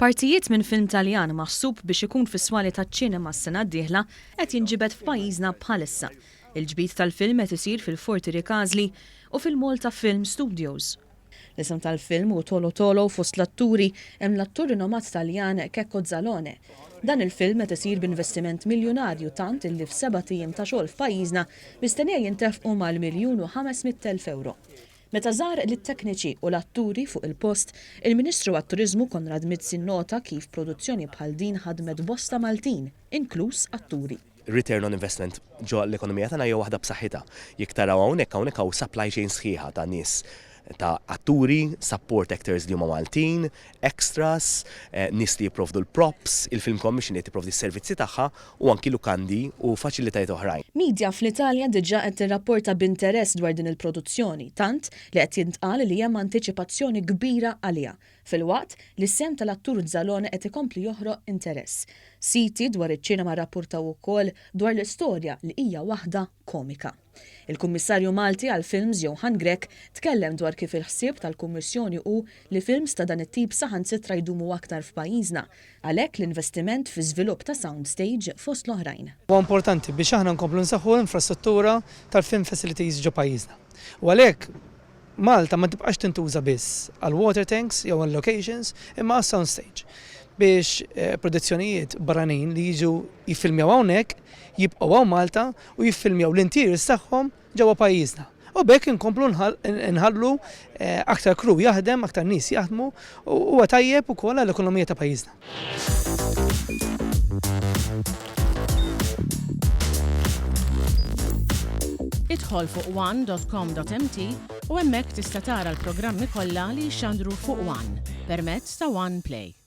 Partijiet minn film Taljan maħsub biex ikun fis-swali taċ-ċinema s-sena d-dieħla qed jinġibed f'pajjiżna bħalissa. Il-ġbid tal-film qed isir fil-Forti Ricasli u fil-Malta Film Studios. L-isem tal-film hu Tolo Tolo u fost l-atturi hemm l-attur rinomat Taljan Checco Zalone. Dan il-film qed isir b'investiment miljunarju tant illi f'sebat ijiem ta' xogħol f'pajjiżna mistennija jintefqu mal-miljun u 500,000 ewro. Meta żar lit-tekniċi u l-atturi fuq il-post, il-Ministru għat-Turiżmu Konrad Mizzi nnota kif produzzjoni bħal din ħadmet bosta Maltin, inkluż atturi. Return on investment ġo l-ekonomija tagħna hija waħda b'saħħitha. Jekk taraw hawnhekk, hawnhekk hawn supply chain sħiħa ta' nies ta' atturi, support actors li huma Maltin, extras, nies li jipprovdu l-props, il-Film Commission li qed tipprovdi s-servizzi tagħha u anki lukandi u faċilitajiet oħrajn. Media fl-Italja diġà qed tirrapporta b'interess dwar din il-produzzjoni, tant li qed jintqal li hemm antiċipazzjoni kbira għaliha, filwaqt li s-sehem tal-attur Zalone qed ikompli joħroq interess. Siti dwar iċ-ċinema rrappurtaw ukoll dwar l-istorja li hija waħda komika. Il-Kummissarju Malti għall-Films Johann Grech tkellem dwar kif il-ħsieb tal-Kummissjoni hu li films ta' dan it-tip saħansitra jdumu aktar f'pajjiżna. Għalhekk l-investiment fi żvilupp ta' sound stage fost l-oħrajn. Huwa importanti biex aħna nkomplu nsaħħu l-infrastruttura tal-film facilities ġo pajjiżna. U għalhekk Malta ma tibqax tintuża biss għal water tanks jew għal locations imma għas-sound stage biex produzzjonijiet barranin li jiġu jiffilmjaw hawnhekk jibqgħu hawn Malta u jiffilmjaw l-interiors tagħhom ġewwa pajjiżna. U b'hekk inkomplu nħallu aktar crew jaħdem, aktar nies jaħdmu u huwa tajjeb ukoll għall-ekonomija ta' pajjiżna. Idħol fuq one dot com dot mt u hemmhekk tista' tara l-programmi kollha li jixxandru fuq one permezz ta' One Play.